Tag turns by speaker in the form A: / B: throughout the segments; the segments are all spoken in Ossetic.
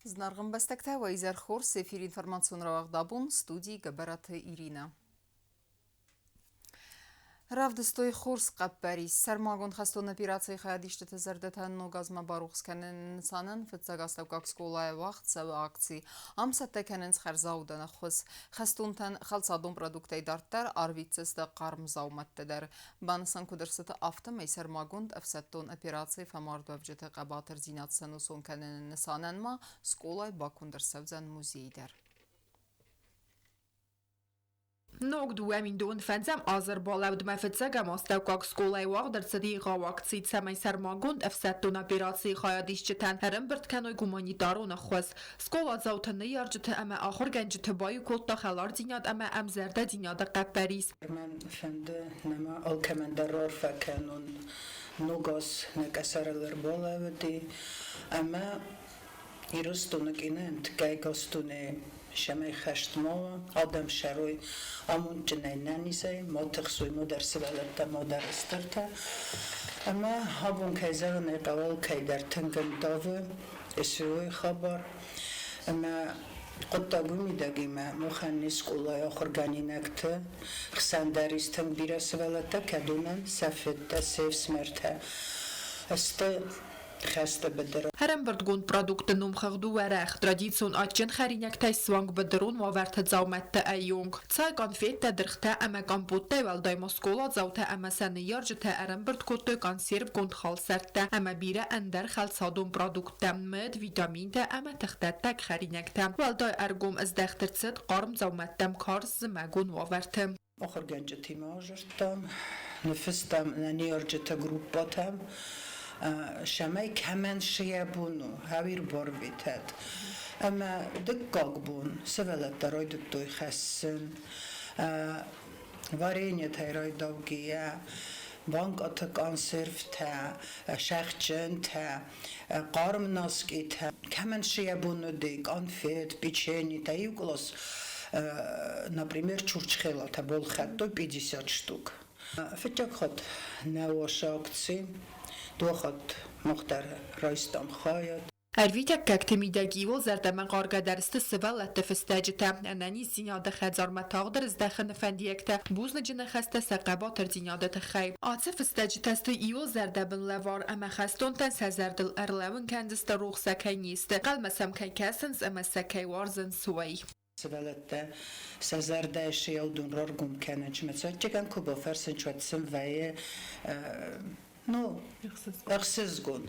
A: Зынаргъ ӕмбӕстӕгтӕ, уӕ изӕр хорз! Эфир информацион рауагъд абон, студийы Гӕбӕраты Иринӕ. Равдыстой хорз хъӕппӕрис. Сӕрмагонд хӕстон операцийы хайадисджыты зӕрдӕтӕ ног азмӕ барухс кӕныны нысанӕн фыццаг астӕуккаг скъолайы уагъд цӕуы акци. Ам цӕттӕ кӕнынц хӕрзаудӕн ӕххуыс. Хӕстонтӕн хӕлцадон продукттӕй дарддӕр арвитдзысты хъарм дзаумӕттӕ дӕр. Банысан куыд ӕрцыд, афтӕмӕй сӕрмагонд ӕфсӕддон операцийы фӕмардуӕвджыты хъӕбатырдзинад сӕнусон кӕныны нысанӕн ма скъолайы баконд ӕрцӕудзӕн музей дӕр.
B: Ног 2005 аз ӕрбалӕудмӕ фыццӕгӕм астӕуккаг скъолайы уагъд ӕрцыд егъау акци, цӕмӕй сӕрмагонд ӕфсӕддон операцийы хайадисджытӕн ӕрӕмбырд кӕной гуманитарон ӕххуыс. Скъоладзауты, ныййарджыты ӕмӕ ахуыргӕнджыты баиу кодта хӕлардзинад ӕмӕ ӕмзӕрдӕдзинады хъӕппӕрис.
C: Мӕн фӕнды нӕма алкӕмӕн дӕр раарфӕ кӕнун ног аз нӕ къӕсӕрыл ӕрбалӕууыди ӕмӕ Ирыстоны къина ӕмткӕй гостуне сӕмӕй хӕст ма уа, адӕм сӕрой амондджынӕй нӕнизӕй, ма тыхсой модӕр сывӕллӕттӕ, модӕр стыртӕ. Ӕмӕ абон, кӕй зӕгъын ӕй хъӕуы, алкӕйдӕр тынг ӕндавы СВО-йы хабар. Ӕмӕ хъуыддаг уый мидӕг имӕ махӕн не скъолайы ахуыргӕнинӕгты хсӕн дӕр ис тынг бирӕ сывӕллӕттӕ, кӕдонӕн сӕ фыдтӕ, се фсымӕртӕ сты хӕсты быдыры.
B: Ӕрӕмбырдгонд продуктты номхыгъд у уӕрӕх, традицион адджын хӕринӕгтӕй суанг быдырон уавӕрты дзаумӕтты ӕййонг. Цай, конфеттӕ, дыргътӕ ӕмӕ компоттӕй уӕлдай ма скъоладзаутӕ ӕмӕ сӕ ныййарджытӕ ӕрӕмбырд кодтой консервгонд халсӕрттӕ ӕмӕ бирӕ ӕндӕр хӕлцадон продукттӕ, мыд, витаминтӕ ӕмӕ тыхдӕттӕг хӕринӕгтӕ. Уӕлдай ӕргом здӕхт ӕрцыд хъарм дзаумӕттӕм карз зымӕгон уавӕрты.
C: Ахуыргӕнджытимӕ азырдтам, ныффыстам нӕ ныййарджыты группӕтӕм, цӕмӕй кӕмӕн цы йӕ бон у, ӕви ӕрбарвитӕд. Ӕмӕ дыккаг бон сывӕллӕттӕ райдыдтой хӕссын вареньетӕй райдаугӕйӕ, банкъаты консервтӕ, сӕгъджынтӕ, хъарм носкъитӕ. Кӕмӕн цы йӕ бон уыди, конфет, печеньетӕ, иу кълас, например, чурчхелатӕ балхӕдтой 50 штук. Фыццаг хатт нӕ уасы акци, дыууӕ хатт мах дӕр райстам хайад.
B: Ӕрвитӕггӕгты мидӕг иуыл зӕрдӕмӕхъаргӕдӕр сты сывӕллӕтты фыстӕджытӕ, ӕнӕниздзинады хӕдзармӕ тагъддӕр здӕхыны фӕндиӕгтӕ, бузныджы ныхӕстӕ сӕ хъӕбатырдзинады тыххӕй. Ацы фыстӕджытӕ сты иуыл зӕрдӕбын лӕвар ӕмӕ хӕстонтӕн сӕ зӕрдыл ӕрлӕууын кӕндзысты, рох сӕ кӕй не сты, хъалмӕ сӕм кӕй кӕсынц ӕмӕ сӕ кӕй уарзынц, уый.
C: Сывӕллӕттӕ сӕ зӕрдӕйы сыйаудон раргом кӕнын, чымӕ цӕттӕгӕн куы бафӕрсынц, уӕд сын вӕййы ну, ӕхсызгон.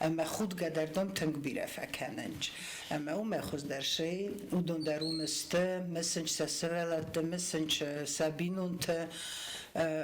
C: Ӕмӕ худгӕ дӕр дам тынг бирӕ фӕкӕнынц. Ӕмӕ уымӕй хуыздӕр сӕй уыдон дӕр уым сты, мысынц сӕ сывӕллӕтты, мысынц сӕ бинонты,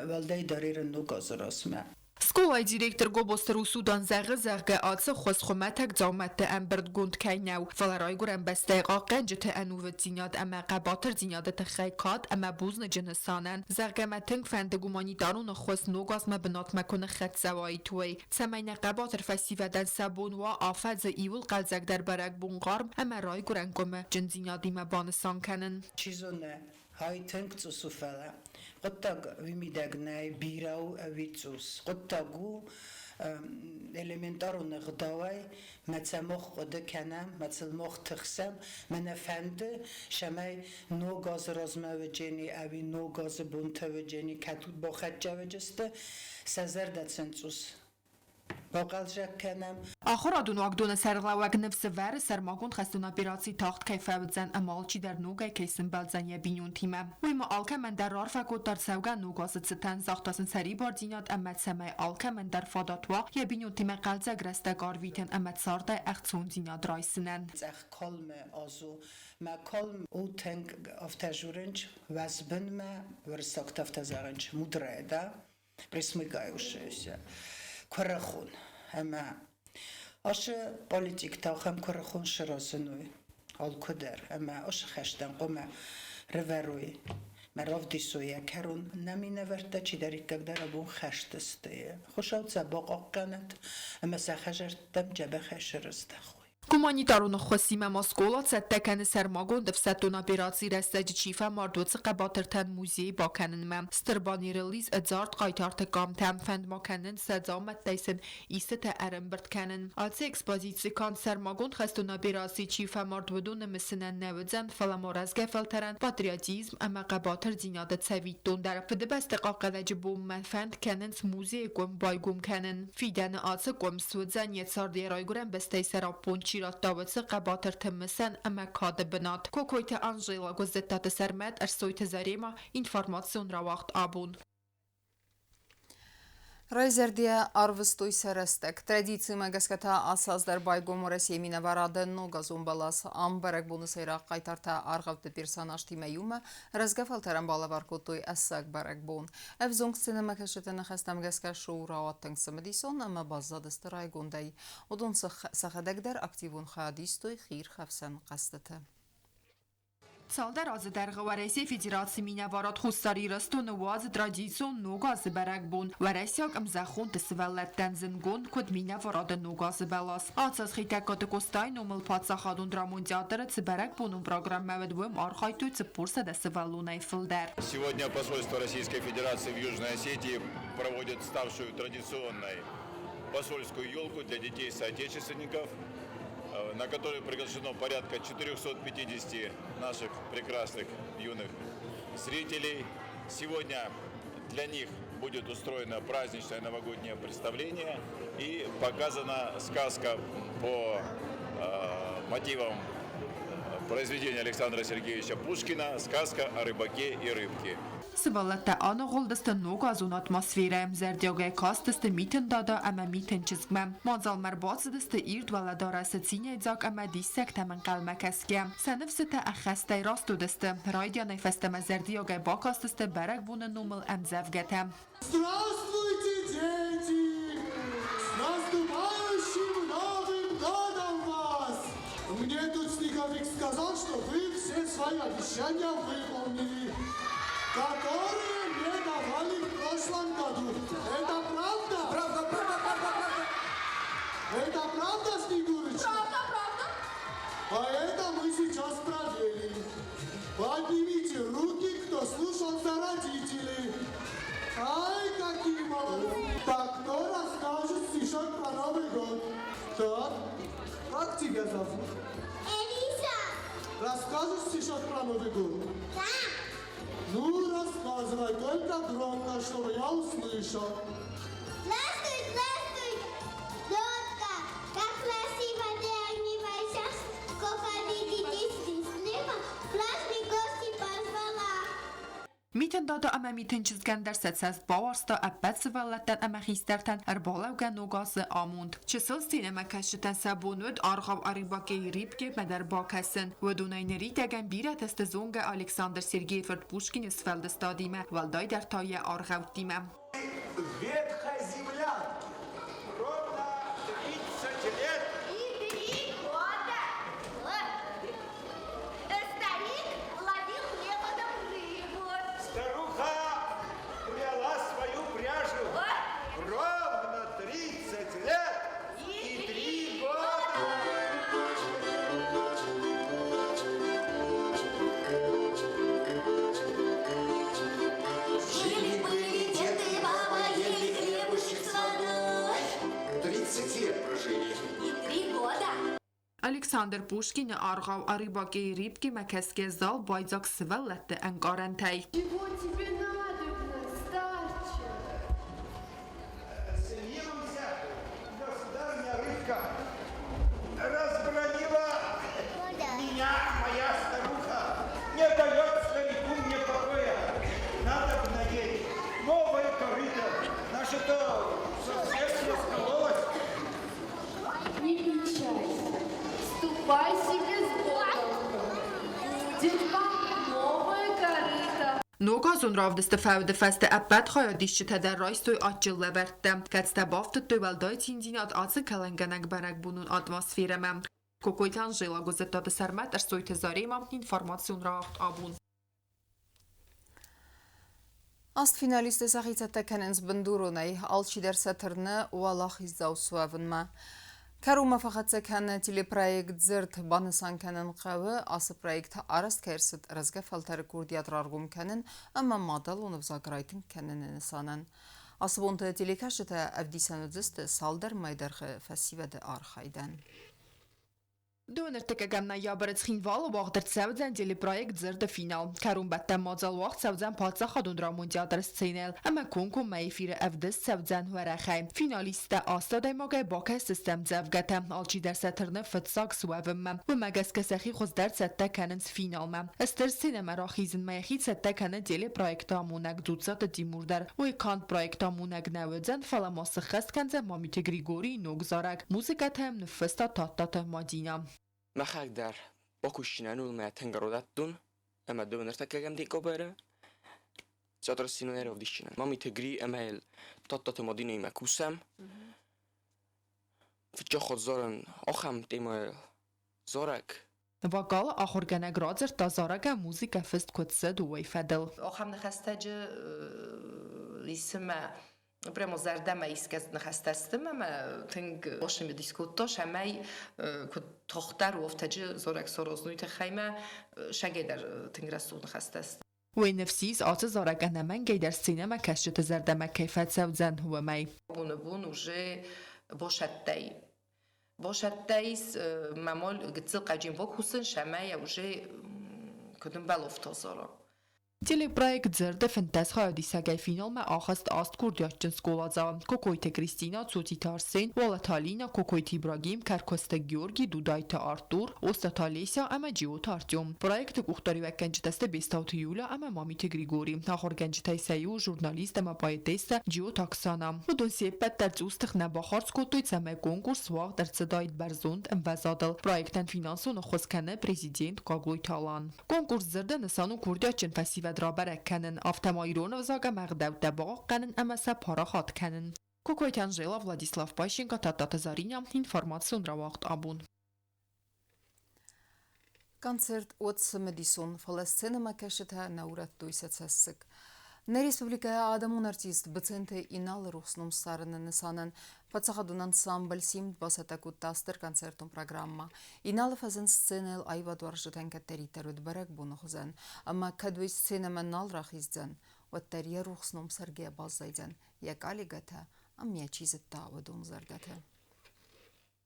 C: уӕлдайдӕр Иры ног азы размӕ.
B: Скъолайы директор Гобозты Русудан зӕгъы, зӕгъгӕ, ацы ххуыс хуымӕтӕг дзаумӕтты ӕмбырдгонд кӕй нӕу, фӕлӕ райгуырӕн бӕстӕйы хъахъхъӕнджыты ӕнувыддзинад ӕмӕ хъӕбатырдзинады тыххӕй кад ӕмӕ бузныджы нысанӕн, зӕгъгӕ мӕ тынг фӕнды гуманитарон ӕххуыс ног азмӕ бынатмӕ куы ныххӕццӕ уаид, уый, цӕмӕй нӕ хъӕбатыр фӕсивӕдӕн сӕ бон уа афӕдзы иуыл хъӕлдзӕгдӕр бӕрӕгбон хъарм ӕмӕ райгуырӕн къуымы джындзинадимӕ банысан кӕнын.
C: Чи зоны, Ай тынг цъус у, фӕлӕ хъуыддаг уый мидӕг нӕй, бирӕ у ӕви цъус. Хъуыддаг у элементарон ӕгъдауӕй, мӕ цӕмох хъуыды кӕнӕм, мӕ цылмох тыхсӕм, мӕ нӕ фӕнды, цӕмӕй ног азы размӕ уыджени ӕви ног азы бонтӕ уыджени, кӕд бахӕццӕ уыджысты, сӕ зӕрдӕ сын цъус Бахъӕлдзӕг кӕнӕм.
B: Ахуырадон уагдоны сӕргълӕууӕг ныфс ӕвӕры, сӕрмагонд хӕстон операци тагъд кӕй фӕуыдзӕн ӕмӕ алчидӕр ногӕй кӕй сымбӕлдзӕн йӕ бинонтимӕ. Уый ма алкӕмӕн дӕр раарфӕ кодта ӕрцӕугӕ ног азы цытӕн, загъта сын сӕрибардзинад ӕмӕ цӕмӕй алкӕмӕн дӕр фадат уа йӕ бинонтимӕ хъӕлдзӕг рӕстӕг арвитын ӕмӕ цардӕй ӕхцондзинад райсынӕн.
C: Цъӕх калмы азу мӕ калм у тынг афтӕ журынч, уӕзбынмӕ, уырыссӕгтӕ афтӕ зӕгъынч, мудрая, да? Присмыкающаяся куырыхон ӕмӕ ацы политиктӕ ахӕм куырыхон сырӕзыной алкуыдӕр ӕмӕ ацы хӕстӕн хъуамӕ рывӕрой мӕ равдисой йӕ кӕрон нӕ минӕвӕрттӕ чидӕриддӕр абон хӕсты сты. Хуыцау сӕ бахъахъхъӕнӕд ӕмӕ сӕ хӕдзӕрттӕм дзӕбӕхӕй сырыздӕхой.
B: Гуманитарон ӕххуысимӕ ма скъола цӕттӕ кӕны сӕрмагонд ӕфсӕддон операцийы рӕстӕджы чи фӕмард, уыцы хъӕбатыртӕн музей бакӕнынмӕ. Стыр банерыл ис ӕдзард хъайтарты къамтӕ, фӕнд ма кӕнынц сӕ дзаумӕттӕй сын истытӕ ӕрӕмбырд кӕнын. Ацы экспозици канд сӕрмагонд хӕстон операцийы чи фӕмард, уыдоны мысынӕн нӕ уыдзӕн, фӕлӕ ма рӕзгӕ фӕлтӕрӕн патриотизм ӕмӕ хъӕбатырдзинады цӕвиттон дӕр. Фыдыбӕсты хъахъхъӕнӕджы бонмӕ фӕнд кӕнынц музейы къуым байгом кӕнын. Фидӕны ацы къуым суыдзӕн йӕ цард йӕ райгуырӕн бӕстӕйы сӕраппонд чи радта, уыцы хъӕбатырты мысӕн ӕмӕ кады бынат. Кокойты Анжела, Гуыздзӕттаты Сӕрмӕт, Ӕрсойты Заремӕ, информацион рауагъд абон.
A: Райзӕрдийӕ арвыстой сӕ рӕстӕг. Традицимӕ гӕсгӕ та ацы аз дӕр байгом Уӕрӕсейы минӕварады ногазон бӕлас. Ам бӕрӕгбоны сӕйраг хъайтартӕ аргъӕутты персонажтимӕ иумӕ рӕзгӕ фӕлтӕрӕн балӕвар кодтой ӕцӕг бӕрӕгбон. Ӕвзонг сценӕмӕкӕсджыты ныхӕстӕм гӕсгӕ шоу рауад тынг цымыдисон ӕмӕ баззадысты райгондӕй. Уыдон сӕхӕдӕг дӕр активон хайад истой хиирхӕфсӕн хъӕзтыты.
B: Цалдӕр азы дӕргъы Уӕрӕсейы Федерацийы минӕварад Хуссар Ирыстоны уадзы традицион Ног азы бӕрӕгбон. Уӕрӕсейаг ӕмзӕххонты сывӕллӕттӕн зындгонд куыд минӕварады Ног азы бӕлас. Ацы аз Хетӕгкаты Къостайы номыл паддзахадон драмон театры цы бӕрӕгбонон программӕ уыд, уым архайдтой 400 сывӕллонӕй фылдӕр.
D: Сегодня посольство Российской Федерации в Южной Осетии проводит ставшую традиционной посольскую елку для детей-соотечественников, на которую приглашено порядка 450 наших прекрасных юных зрителей. Сегодня для них будет устроено праздничное новогоднее представление и показана сказка по мотивам произведения Александра Сергеевича Пушкина «Сказка о рыбаке и рыбке».
B: Сывӕллӕттӕ аныгъуылдысты ногазон атмосферӕйы, зӕрдиагӕй кастысты Митын Дада ӕмӕ Митын чызгмӕ. Мадзалмӕ ӕрбацыдысты ирд уӕлӕдарӕсы цинӕйдзаг ӕмӕ диссӕгтӕм ӕнхъӕлмӕ кӕсгӕ. Сӕ ныфсытӕ ӕххӕстӕй раст уыдысты. Райдианӕй фӕстӕмӕ зӕрдиагӕй бакастысты бӕрӕгбоны номыл ӕмдзӕвгӕтӕ.
E: Здравствуйте, дети! С наступающим Новым годом вас! Мне тут Снеговик сказал, что вы все свои обещания выполнили, которые мне давали в прошлом году. Это правда?
F: Правда, правда, правда, правда.
E: Это правда, Снегурочка?
F: Правда, правда.
E: А это мы сейчас проверим. Поднимите руки, кто слушался родителей. Ай, какие молодцы! Так, кто расскажет стишок про Новый год? Так, как тебя зовут?
G: Элиза!
E: Расскажешь стишок про Новый год?
G: Да!
E: Ну, рассказывай, только громко, чтобы я услышал.
G: Здравствуй, здравствуй, лодка! Как красиво ты огни сейчас, сколько видите счастливо, праздник гости позвала.
B: Митын Дада ӕмӕ Митын чызгӕн дӕр сӕ цӕст бауарзта ӕппӕт сывӕллӕттӕн ӕмӕ хистӕртӕн ӕрбалӕугӕ ног азы амонд. Чысыл сценӕмӕкӕсджытӕн сӕ бон уыд аргъау О рыбаке и рыбке-мӕ дӕр бакӕсын. Уыдонӕй ныридӕгӕн бирӕтӕ сты зонгӕ Александр Сергейы фырт Пушкины сфӕлдыстадимӕ, уӕлдайдӕр та йӕ аргъӕуттимӕ.
F: Ветхой землянки ровно 30 лет.
G: И 3 года. Старик ловил неводом рыбу.
F: Старуха пряла свою пряжу. Ровно 30 лет и 3 года.
H: Жили-были дед и баба, ели хлебушек с водой.
I: 30 лет прожили.
H: И 3 года.
B: Александр Пушкины аргъау О рыбаке и рыбке-мӕ кӕсгӕ зал байдзаг сывӕллӕтты ӕнкъарӕнтӕй.
J: Чего тебе надобно, старче?
F: Смилуйся, государыня рыбка. Разбранила меня моя старуха. Не дает старику мне покоя. Надо ей новое корыто. Наше-то совсем раскололось.
J: Не печалься, ступай себе с Богом. Будет вам новое корыто.
B: Ногазон равдысты фӕуды фӕстӕ ӕппӕт хайадисджытӕ дӕр райстой адджын лӕвӕрттӕ, кӕцытӕ бафтыдтой уӕлдай циндзинад ацы кӕлӕнгӕнӕг бӕрӕгбонон атмосферӕмӕ. Кокойты Анжела, Гуыззӕттаты Сӕрмӕт, Ӕрсойты Заремӕ, информацион рауагъд абон.
A: Аст финалисты сӕхи цӕттӕ кӕнынц бындуронӕй. Алчидӕр сӕ тырны уӕлахиздзау суӕвынмӕ. Кӕронмӕ фӕхӕццӕ кӕны телепроект «Дзырд». Банысан кӕнын хъӕуы, ацы проект арӕзт кӕй ӕрцыд рӕзгӕ фӕлтӕры курдиат раргом кӕнын ӕмӕ мадӕлон ӕвзаг райтынг кӕныны нысанӕн. Ацы бонты телекӕсджытӕ ӕвдисӕн уыдзысты цалдӕр мӕйы дӕргъы фӕсивӕды архайдӕн.
B: Доныртыккӕгӕм ноябры Цхинвалы уагъд ӕрцӕудзӕн телепроект «Дзырды финал». Кӕронбӕттӕн мадзал уагъд цӕудзӕн паддзахадон драмон театры сценӕйыл ӕмӕ комкоммӕ эфиры ӕвдыст цӕудзӕн уӕрӕхӕй. Финалисттӕ аст адӕймагӕй бакӕсдзысты ӕмдзӕвгӕтӕ, алчидӕр сӕ тырны фыццаг суӕвынмӕ. Уымӕ гӕсгӕ сӕхи хуыздӕр цӕттӕ кӕнынц финалмӕ. Стыр сценӕмӕ рахизынмӕ йӕхи цӕттӕ кӕны телепроекты амонӕг Дзуццаты Тимур дӕр. Уый канд проекты амонӕг нӕ уыдзӕн, фӕлӕ ма сыххӕст кӕндзӕн Мамиты Григорийы ног зарӕг. Музыкӕтӕ йӕм ныффыста Тадтаты Мадинӕ.
K: Мӕхӕг дӕр бакусджынӕн улмӕ тынг родаттун ӕмӕ ду ныртӕккӕгӕм декабры театр сценӕйы равдисджынӕн. Мамиты Гри ӕмӕ Тадтаты Мадинӕимӕ кусӕм. Фыццаг хатт зарын ахӕм темӕйыл зарӕг.
B: Вокалы ахуыргӕнӕг радзырдта зарӕгӕн музыкӕ фыст куыд цыд, уый фӕдыл.
L: Ахӕм ныхӕстӕджы исымӕ прямо зӕрдӕмӕ исгӕ ныхӕстӕ сты ӕмӕ тынг бацымыдис кодта, цӕмӕй куыд тагъддӕр уӕфтӕджы зарӕг саразын, уый тыххӕй мӕ сӕгӕй дӕр тынг рӕсугъд ныхӕстӕ сты.
B: Уый ныфс ис, ацы зарӕг ӕнӕмӕнгӕй дӕр сценӕмӕ кӕсджыты зӕрдӕмӕ кӕй фӕцӕудзӕн, уымӕй.
L: Боны бон уже босӕттӕй. Босӕттӕй мӕ гыццыл хъаджын бакусын, сӕмӕй уже куыд ӕмбӕлофта зара.
B: Телепроект «Зӕрдӕ 15 хайадисӕгӕй финалмӕ ахызт аст курдиатджын скъоладзауы: Кокойты Кристина, Цоциты Арсен, Уалыты Алина, Кокойты Ибрагим, Кӕркуасты Георги, Дудайты Артур, Остъаты Олеся ӕмӕ Джиоты Артем. Проекты къухдариуӕггӕнджытӕ сты Бестауты Юля ӕмӕ Мамиты Григори. Ахуыргӕнджытӕй сӕ иу журналист ӕмӕ поэтессӕ Джиоты Оксана. Уыдон се ппӕт дӕр цъус тых нӕ бахардз кодтой, цӕмӕй конкурс уагъд ӕрцыдаид бӕрзонд ӕмвӕзадыл. Проектӕн финансон ӕххуыс кӕны президент Гаглойты Алан. Конкурс зӕрдӕ нысан у курдиатджын фӕсивӕд рабӕрӕг кӕнын, афтӕ ма ирон ӕвзаг ӕмӕ ӕгъдӕуттӕ бахъахъхъӕнын ӕмӕ сӕ парахат кӕнын. Кокойты Анжела, Владислав Пащенко, Тадтаты Заринӕ, информацион рауагъд абон.
A: Концерт уыд цымыдисон, фӕлӕ сценӕмӕкӕсджытӕ нӕ урӕдтой сӕ цӕссыг. Нӕ республикӕйы адӕмон артист Быценты Иналы рухс ном ссарыны нысанӕн паддзахадон ансамбль «Симд» бацӕттӕ кодта стыр концертон программӕ. Иналы фӕзынд сценӕйыл аивадуарзджытӕн кӕддӕриддӕр уыд бӕрӕгбоны хуызӕн, ӕмӕ кӕд уый сценӕмӕ нал рахиздзӕн, уӕддӕр йӕ рухс ном цӕргӕ баззайдзӕн йӕ къалигӕтӕ ӕмӕ йӕ чи зыдта, уыдон зӕрдӕты.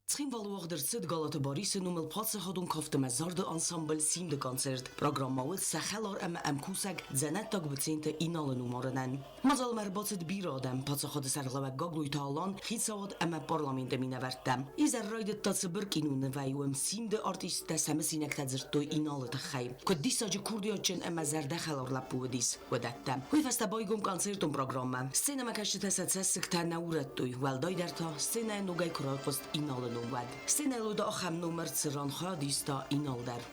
M: Цхинвалы уагъд ӕрцыд Галаты Барисы номыл паддзахадон кафты ӕмӕ зарды ансамбль «Симды» концерт. Программӕ уыд сӕ хӕлар ӕмӕ ӕмкусӕг дзӕнӕттаг Быценты Иналы номарынӕн. Мадзалмӕ ӕрбацыд бирӕ адӕм, паддзахады сӕргълӕууӕг Гаглойты Алан, хицауад ӕмӕ парламенты минӕвӕрттӕ. Изӕр райдыдта цыбыр кинонывӕй, уым «Симды» артисттӕ сӕ мысинӕгтӕ дзырдтой Иналы тыххӕй. Куыд диссаджы курдиатджын ӕмӕ зӕрдӕхӕлар лӕппу уыдис, уыдӕттӕ. Уый фӕстӕ байгом концертон программӕ. Сценӕмӕкӕсджытӕ сӕ цӕссыгтӕ нӕ урӕдтой, уӕлдайдӕр та сценӕйы ногӕй куы райхъуыст Иналы ном, уӕд. Сценӕйыл уыд ахӕм номыр, цыран хайад иста Инал дӕр.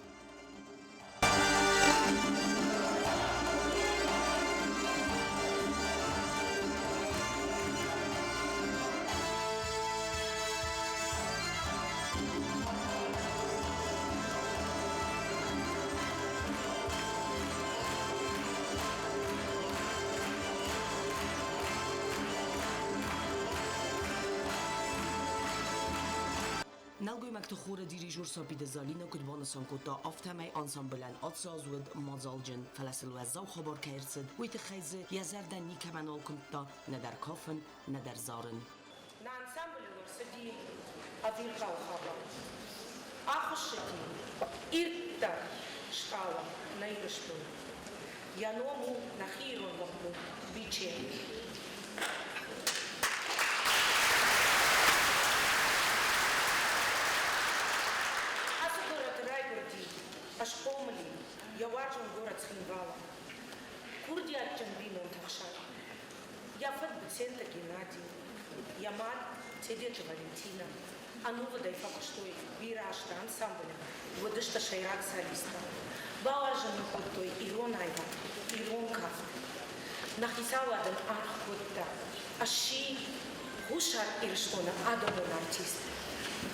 M: Нӕлгоймӕгты хоры дирижер Сапиды Залина куыд банысан кодта, афтӕмӕй ансамблӕн ацы аз уыд мадзалджын, фӕлӕ сыл уӕззау хабар кӕй ӕрцыд, уый тыххӕй дзы йӕ зӕрдӕ никӕмӕн нал куымдта нӕдӕр кафын, нӕдӕр зарын.
N: Нӕ ансамблыл ӕрцыди ӕвирхъау хабар. Ахуыссыди ирддӕр стъалы нӕ Ирыстоны. Йӕ ном у нӕхи ирон лӕппу Биче. Ацы горӕты райгуырди, ӕсхъомыл и йӕ уарзон горӕт Цхинвалы. Курдиатджын бинонты хсӕн. Йӕ фыд Быценты Геннади, йӕ мад Тедеты Валентинӕ ӕнувыдӕй фӕкуыстой бирӕ азты ансамблы, уыдысты сӕйраг солисттӕ. Бауарзын нын кодтой ирон аивад, ирон кафт. Нӕ хицауад ын аргъ кодта. Сси Хуссар Ирыстоны адӕмон артист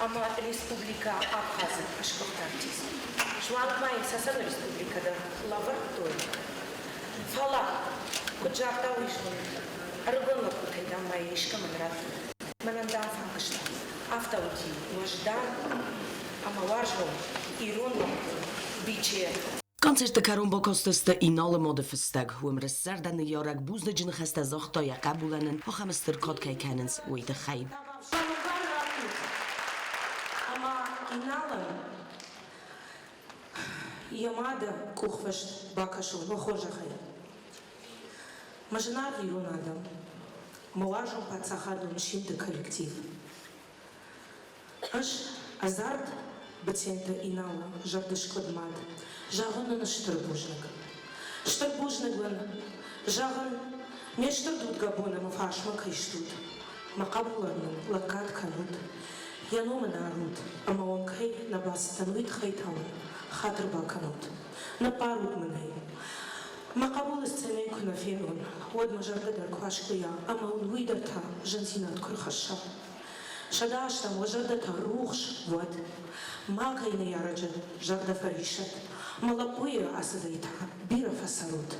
N: ӕмӕ Республикӕ Абхазы сгуыхт артист. Суанг ма йын Цӕцӕны республикӕ дӕр лӕвӕрдтой. Фӕлӕ, куыд загъта, уый зонут, ӕрыгон лӕппутӕй, дам, ма йӕ искӕмӕн радтой. Мӕнӕн, дам, фаг сты. Афтӕ уыди уӕздан ӕмӕ уарзон ирон лӕппу Бичер.
M: Концерты кӕрон бакастысты Иналы мады фыстӕг. Уым рыстзӕрдӕ ныййарӕг бузныджы ныхӕстӕ загъта йӕ хъӕбулӕн ын ахӕм стыр кад кӕй кӕнынц, уый тыххӕй.
N: Самовар раттут ӕмӕ Иналӕн йӕ мады къухфыст бакӕсон, уӕ хорзӕхӕй. Мӕ зынаргъ ирон адӕм, мӕ уарзон паддзахадон симды коллектив. Ӕз ӕдзард Быценты Иналы зӕрдыскъуыд мад, зӕгъын ын стыр бузныг. Стыр бузныг уын, зӕгъын, ме стыр дудгӕбоны мӕ фарсмӕ кӕй стут, мӕ хъӕбулӕн мын лӕггад кӕнут, йӕ ном ын арут ӕмӕ уӕм кӕй нӕ бацыдтӕн, уый тыххӕй та уын хатыр бакӕнут. Ныббарут мын ӕй. Мӕ хъӕбулы сценӕйы куы нӕ фенон, уӕд мӕ зӕрдӕ дӕр куы аскъуыйа ӕмӕ уын уый дӕр та зындзинад куы рхӕсса. 108-ӕм уӕ зӕрдӕтӕ рухс уӕд. Макӕй ныййарӕджы зӕрдӕ фӕрисӕд. Мӕ лӕппуйы ацыдӕй та бирӕ фӕцӕрут.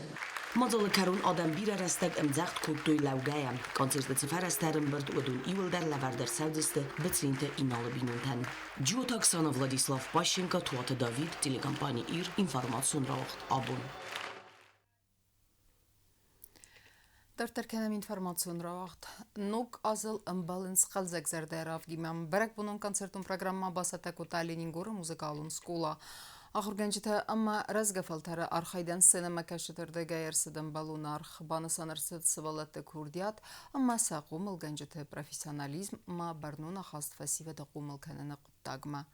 M: Мадзалы кӕрон адӕм бирӕ рӕстӕг ӕмдзӕгъд кодтой лӕугӕйӕ. Концерты цы фӕрӕзтӕ ӕрӕмбырд, уыдон иууылдӕр лӕвӕрд ӕрцӕудзысты Быценты Иналы бинонтӕн. Джиоты Оксана, Владислав Пащенко, Туаты Давид, телекомпани «Ир», информацион рауагъд «Абон».
A: Дарддӕр кӕнӕм информацион рауагъд. Ног азыл ӕмбӕлынц хъӕлдзӕг зӕрдӕйы равгимӕ. Бӕрӕгбонон концертон программӕ бацӕттӕ кодта Ленингоры музыкалон скъола. Ахуыргӕнджытӕ ӕмӕ рӕзгӕ фӕлтӕры архайдӕн сценӕмӕкӕсджыты рдыгӕй ӕрцыд ӕмбӕлон аргъ. Банысан ӕрцыд сывӕллӕтты курдиат ӕмӕ сӕ хъомылгӕнджыты профессионализм ӕмӕ бӕрнон ахаст фӕсивӕды хъомыл кӕныны хъуыддагмӕ.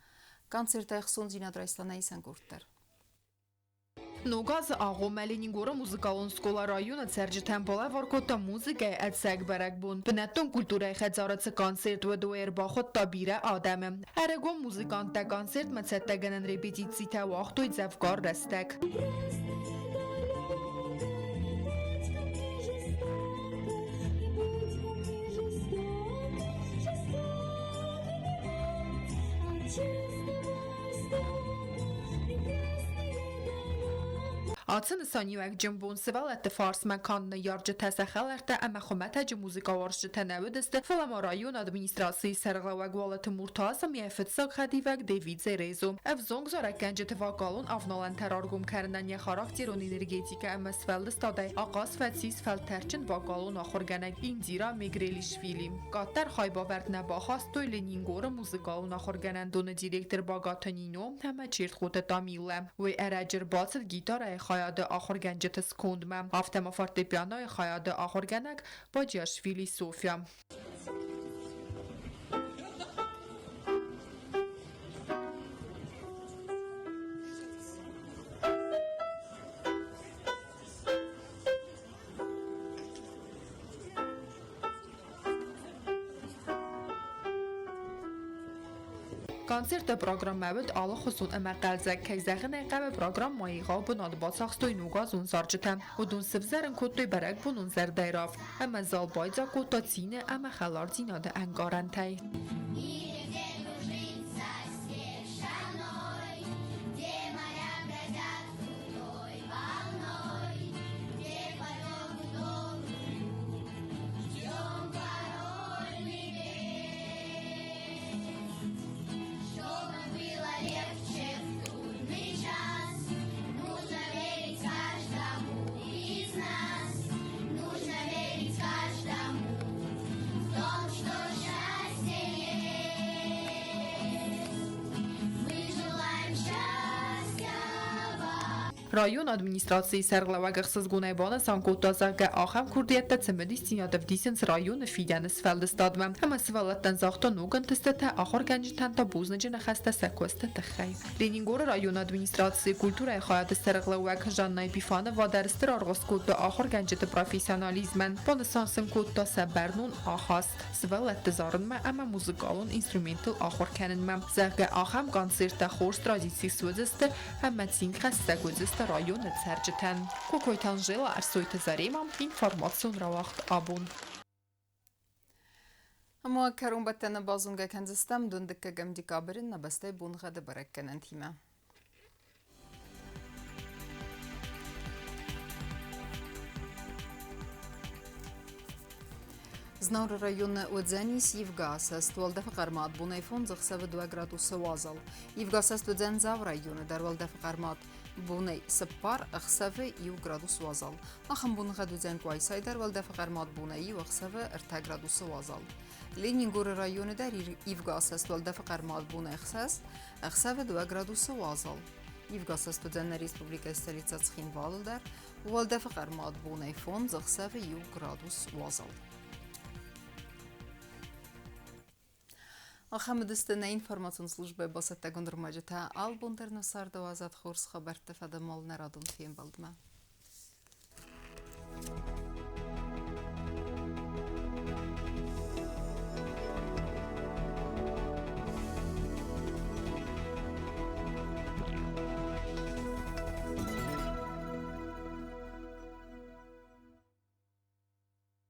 A: Концертӕй ӕхцондзинад райста нӕ исӕн къорд дӕр.
B: Ног азы агъоммӕ Ленингоры музыкалон скъола районы цӕрджытӕн балӕвар кодта музыкӕйы ӕцӕг бӕрӕгбон. Бынӕттон культурӕйы хӕдзары цы концерт уыд, уый ӕрбахуыдта бирӕ адӕмы. Ӕрыгон музыканттӕ концертмӕ цӕттӕгӕнӕн репетицитӕ уагътой дзӕвгар рӕстӕг. Ацы нысаниуӕгджын бон сывӕллӕтты фарсмӕ канд ныййарджытӕ, сӕ хӕлӕрттӕ ӕмӕ хуымӕтӕджы музыкӕуарзджытӕ нӕ уыдысты, фӕлӕ ма районы администрацийы сӕргълӕууӕг Уалыты Муртаз ӕмӕ йӕ фыццаг хӕдивӕг Дэвид Зерезо. Ӕвзонг зарӕггӕнджыты вокалон авналӕнтӕ раргом кӕнынӕн йӕ характерон энергетикӕ ӕмӕ сфӕлдыстадӕй ахъаз фӕцис фӕлтӕрдджын вокалон ахуыргӕнӕг Индира Мегрелишвили. Къаддӕр хайбавӕрд нӕ бахастой Ленингоры музыкалон ахуыргӕнӕндоны директор Багаты Нино ӕмӕ Чертхъоты Тамилӕ. Уый ӕрӕджы ӕрбацыд гитарӕйы хайады ахуыргӕнджыты скондмӕ, афтӕ ма фортепианойы хайады ахуыргӕнӕг Баджиашвили Софья. Концерты программӕ уыд алыхуызон ӕмӕ хъӕлдзӕг. Кӕй зӕгъын ӕй хъӕуы, программӕйы егъау бынат бацахстой ногазон зарджытӕ. Уыдон сывзӕрын кодтой бӕрӕгбонон зӕрдӕйы рафт ӕмӕ зал байдзаг кодта цины ӕмӕ хӕлардзинады ӕнкъарӕнтӕй. Районы администрацийы сӕргълӕууӕг ӕхсызгонӕй банысан кодта, зӕгъгӕ, ахӕм курдиӕттӕ цымыдисдзинад ӕвдисынц районы фидӕны сфӕлдыстадмӕ ӕмӕ сывӕллӕттӕн загъта ног ӕнтыстытӕ, ахуыргӕнджытӕн та бузныджы ныхӕстӕ сӕ куысты тыххӕй. Ленингоры районы администрацийы культурӕйы хайады сӕргълӕууӕг Жанна Епифанова дӕр стыр аргъ скодта ахуыргӕнджыты профессионализмӕн, банысан сын кодта сӕ бӕрнон ахаст сывӕллӕтты зарынмӕ ӕмӕ музыкалон инструменттыл ахуыр кӕнынмӕ, зӕгъгӕ, ахӕм концерттӕ хорз традици суыдзысты ӕмӕ цинхӕссӕг уыдзысты районы цӕрджытӕн. Кокойты Анжела, Ӕрсойты Зарема, информацион рауагъд абон.
A: Ӕмӕ кӕронбӕттӕны базонгӕ кӕндзыстӕм дыккӕгӕм декабры нӕ бӕстӕйы боныгъӕды бӕрӕггӕнӕнтимӕ. Знауыры районы уыдзӕнис ивгӕ асӕст, уӕлдӕфы хъӕрмад бонӕй 5, ӕхсӕвы 2 градусы уазал. Ивгӕ асӕст уыдзӕн Дзауы районы дӕр, уӕлдӕфы хъӕрмад бонӕй 4, ӕхсӕвы 1 градус уазал. Ахӕм боныгъӕд уыдзӕн Къуайсайы дӕр, уӕлдӕфы хъӕрмад бонӕй 1, ӕхсӕвы 3 градусы уазал. Ленингоры районы дӕр ивгӕ асӕст, уӕлдӕфы хъӕрмад бонӕй 6, ӕхсӕвы 2 градусы уазал. Ивгӕ асӕст уыдзӕн нӕ республикӕйы столицӕ Цхинвалы дӕр, уӕлдӕфы хъӕрмад бонӕй 5, ӕхсӕвы 1 градус уазал. Ахӕм уыдысты нӕ информацион службӕйы бацӕттӕгонд ӕрмӕджытӕ. Албон дӕр нӕ царды уадзӕд хорз хабӕртты фӕдыл нӕ радон фембӕлдмӕ.